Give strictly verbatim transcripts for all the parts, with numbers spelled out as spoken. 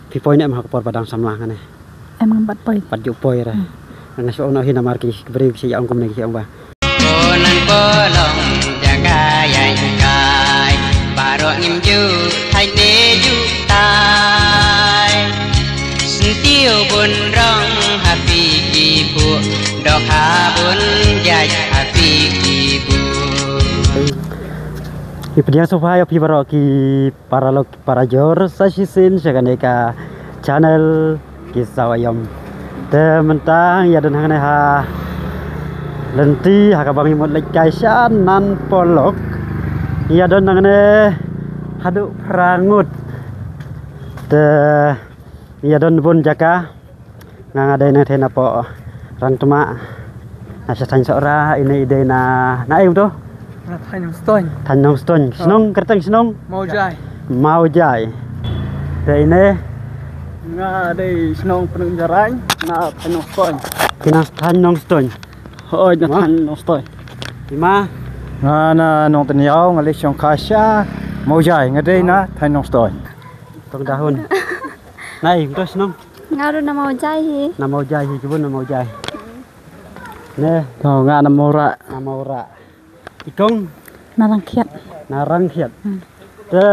Phi poi ne em ha ka por ba dang samla hangne? Em, ngam pat poi. Pat ju poi re. Hmm. Nga shu ong noh hi namar ki briew ki shu ïa ong kumne, ki shu ong ba, ko nan ko long jaka ïaid kai, baroh ngim ju thait ne ju tai. Syntiew bun rong ha phi ki phuh, dohkha bun jait ha phi ki buh. Ngi pdiang sngewbha ïa phi baroh ki paralok parajor sa shisien sha kane ka channel Ki Saw Aïom. Te mynta ngi ïa don hangne ha lynti ha kaba ngi mut leit kai sha Nanpolok. Ngi ïa don hangne haduh phra ngut. Te ngi ïa don bun jaka. Nga nga dei na thei na poh Rangtma. Na sha thaiñ Sohra, ine i dei na, na ei to? Na thaiñ Nongstoiñ. Thaiñ Nongstoiñ. Oh. Shnong kyrteng shnong? Mawjai. Mawjai. Te ine? Nga dei shnong Pynjarain, na thaiñ Nongstoiñ. Ki na thaiñ Nongstoiñ. Hooid, na thaiñ Nongstoiñ. Ima? Nga na Nongtynjaw, nga leit shong kha sha Mawjai, nga dei na thaiñ Nongstoiñ. Tong dahun. Nai, mto shnong. Nga ruh na Mawjai hi. Na Mawjai hi, kibun na Mawjai. Ne. To nga na Mawra. Na Mawra. Ikong? Na Rangkhiat. Na Rangkhiat. Hmm. Te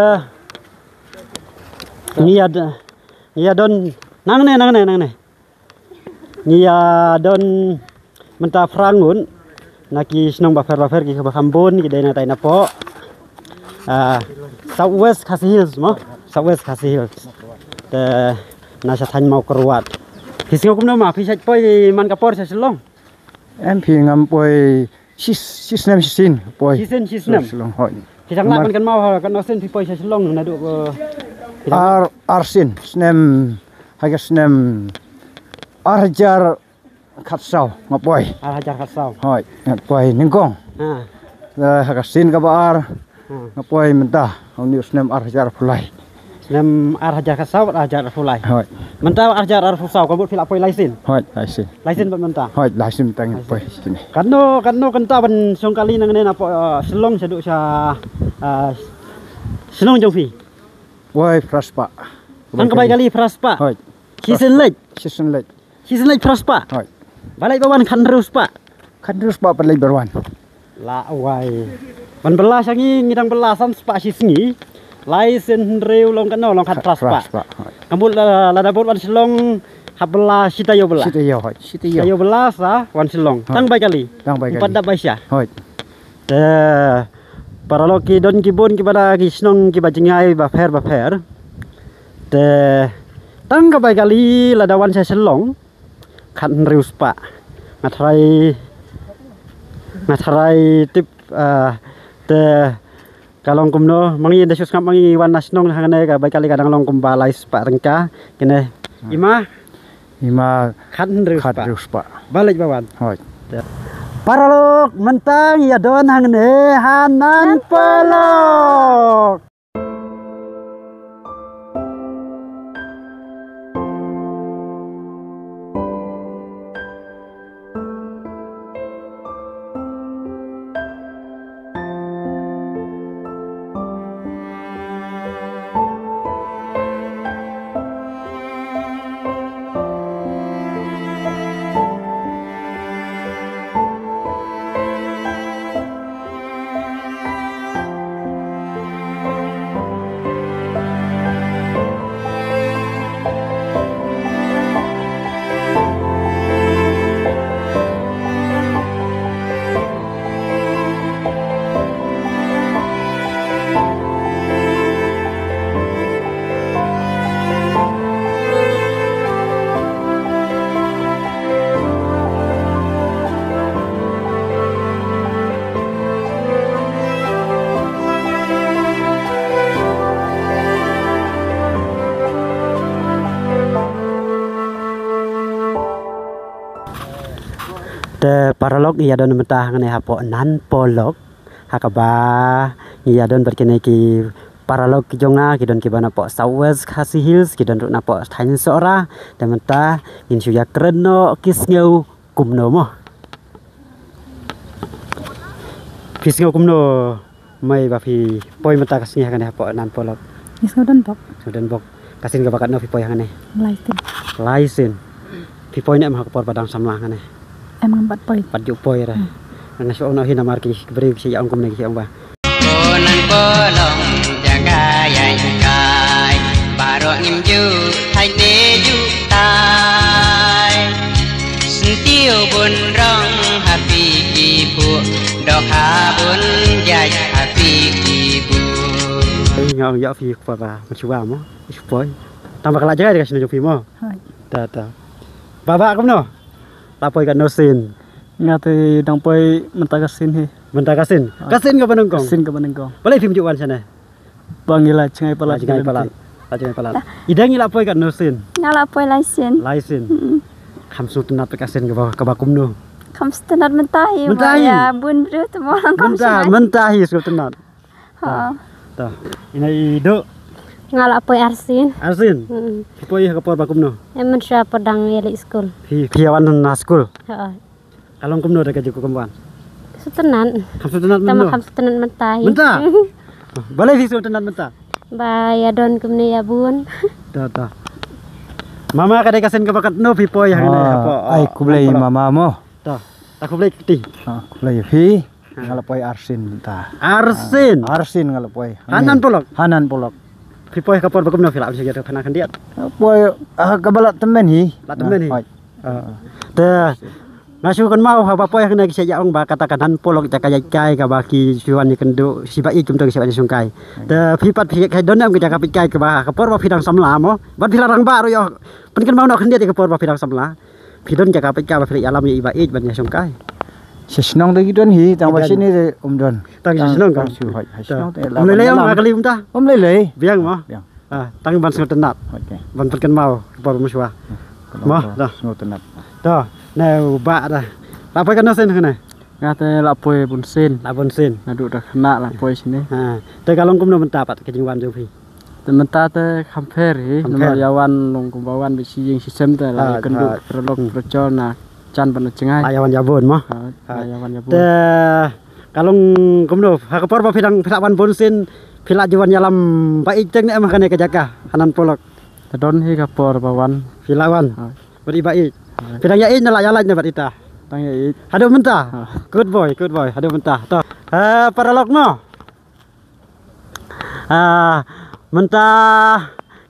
ngi ïa d-, ngi ïa don nangne, nangne, nangne. Ngi ïa don mynta phra ngut na ki shnong bapher bapher, ki kaba kham bun ki dei na tai na poh, ah, South West Khasi Hills mo, South West Khasi Hills. Te na sha thaiñ Mawkyrwat. Phi sngew kumno ma, phi shait poi man ka por sha Shillong? Em, phi, ngam poi shi, shi snem shisien poi. Shisien, shisnem. Shillong, hooid. Phi dang lah ban kynmaw ha katno sien phi poi sha Shillong naduh, eh, phi dang ar, ar sien, snem, ha ka snem ar hajar khatsaw nga poi. Ar hajar khatsaw. Hooid, nga poi nyngkong. Ha. Eh, ha ka sien kaba ar, hmm, nga poi mynta, ha une u snem ar hajar arphew lai. Snem ar hajar khatsaw bad ar hajar arphew lai. Hooid. Mynta ar hajar arphew saw, ka mut phi la poi lai sien? Hooid, lai sien. Lai sien bad mynta? Hooid, lai sien mynta ngi poi sini. Katno, katno kynta ban shong kali nangne na poh, eh, Shillong shaduh sha, eh, shnong jong phi? Poi phra spah. Tang ka bai kali phra spah? Hooid. Shisien leit? Shisien leit. Shisien leit phra spah? Hooid. Ba leit ba wan khathynriew spah? Khathynriew spah ba leit ba wan. La wai. Ban bylla sha ngi, ngi dang bylla san spah shi sngi. Lai sien hynriew long katno, long khatphra spah. Phra spah, hooid. Ka mut la, lada bud wan Shillong hap bylla shi taïew bylla. Shi taïew, hooid. Shi taïew. Shi taïew bylla sa wan Shillong. Hooid. Tang bai kali. Tang bai kali. Ym pat dap bai sha. Hooid. Te paralok, ki don ki bun kiba na ki shnong kiba jngai bapher bapher. Te tang ka bai kali lada wan sha Shillong khathynriew spah. Nga tharai, nga tharai tip, ah, te ka long kumno, ma ngi da shu sngap ma ngi wan na shnong hangne ka bai kali ka dang long kumba lai spah tyngka. Kine, ima? Ima khathynriew spah. Khathynriew spah. Ba leit ba wan. Hooid. Paralok, mynta ngi ïa don hangne ha Nanpolok. Te paralok, ïa don mynta hangne hapoh Nanpolok. Ha kaba ngi ïa don bad kine ki paralok ki jong nga, ki don kiba napoh South West Khasi Hills, ki don ruh napoh thaiñ Sohra. Te mynta ngin shu ïa kren noh ki sngew kumno mo. Phi sngew kumno mei ba phi poi mynta ka sngi ha kane hapoh Nanpolok? Ngi sngew don bok. Sngew don bok. Ka sien kaba katno phi poi hangne? Lai sien. Lai sien. Phi poi ne em ha ka por ba dang samla hangne? Em, ngam pat poi. Pat ju poi re. Nga shu ong noh hi namar ki briew ki shu ong kumne ki shu ong ba. Ko nang polong jaka yai kai, baroh ngim ju thai ne ju tai. Sentiw bun rong ha phi ki phuh, dok ha bun jait ha phi ki buh. Nga ong ïa phi kpa ba mynshuwa mo. Ïa poi. Tang ba ka la jngai ka sien jong phi mo. Hai. Ta ta. Baba kumno? La poi katno sien? Nga te dang poi mynta ka sien hi. Mynta ka sien. Ka sien kaba nyngkong. Sien kaba nyngkong. Balei phim ju wan shane? Ba ngi la jngai palat. La jngai palat. La jngai palat. I dang ngi la poi katno sien? Nga la poi lai sien. Lai sien. Kham sngewtynnat ka sien kaba kaba kumno? Kham sngewtynnat mynta hi. Mynta hi. Ïa bun briew te mo lang kham sngewtynnat. Mynta hi sngewtynnat. Ha. Ta. Ina i Duh. Nga la poi ar sien. Ar sien. Phi poi ha ka por ba kumno? Em, mynshuwa por dang ïaleit skul. Phi phi wan na skul. Ha. Ka long kumno da ka jingkyrkhu wan? Sngewtynnat. Kham sngewtynnat mynno? Tama kham sngewtynnat mynta hi. Mynta. Balei phi sngewtynnat mynta? Ba ïa don kumne ïa bun. Ta ta. Mama, ka dei ka sien kaba katno phi poi hangne? Ai khublei mama mo. Ta. Ta khublei kti. Khublei phi. Nga la poi ar sien mynta. Ar sien. Ar sien nga la poi. Hanan polok. Hanan polok. Phi poi ka por ba kumno phi la wan sha ïa ka khana khyndiat? Poi ha kaba la tymmen hi. La tymmen hi. Te nga shu kynmaw haba poi hangne ki shu ïa ong ba kata ka hanan polok jaka ïaid kai kaba ki shu wan ïakynduh shi ba ïeit kumta ki shu wan ïashongkai. Te phi pat phi ïa kai don em ka jaka peit kai kaba ka por ba phi dang samla mo. Bad phi la rangbah ruh ïoh pynkynmaw noh khyndiat ïa ka por ba phi dang samla. Phi don jaka peit kai ba phi leit ïalam ïa i ba ïeit ban ïashongkai. Sha shnong te ki don hi, tang ba shane te um don. Tang sha shnong ka. Tang shu hoi, ha shnong te. Um lei lei ong ha kali um ta. Um lei lei. Biang mo. Biang. Ah, tang ban sngewtynnat. Ban pynkynmaw ka por mynshuwa. Mo, da. Sngewtynnat. Da, ne u Bah da. La poi katno sien hangne? Nga te la poi bun sien. La bun sien. Naduh da khynnah la poi shane. Ha. Te ka long kumno mynta pat ka jingwan jong phi? Te mynta te kham pher hi, namar ïa wan long kumba wan bad shi ïing shi sem te la ïakynduh paralok parajor na jan bad na jngai. La ïa wan ïa bun mo. La ïa wan ïa bun. Te ka long kumno ha ka por ba phi dang phi la wan bun sien, phi la ju wan ïalam ba ïeit teng ne em ha kane ka jaka hanan polok? Te don hi ka por ba wan. Phi la wan bad i ba ïeit. Phi dang ïa ïeit ne la ïa lait ne bad ita? Dang ïa ïeit. Haduh mynta. Good boy, good boy. Haduh mynta. To. Paralok mo. Ah, mynta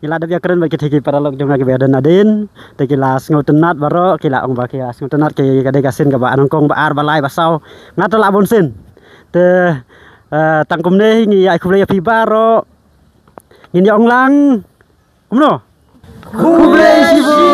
ngi la dep ïakren bad kita ki paralok jong nga kiba ïadon hadien. Te ki la sngewtynnat baroh, ki la ong ba ki la sngewtynnat, ki ka dei ka sien kaba nyngkong, ba ar, ba lai, ba saw. Nga te la bun sien. Te tang kumne ngi ai khublei ïa phi baroh. Ngin ïa ong lang kumno? Khublei shibun.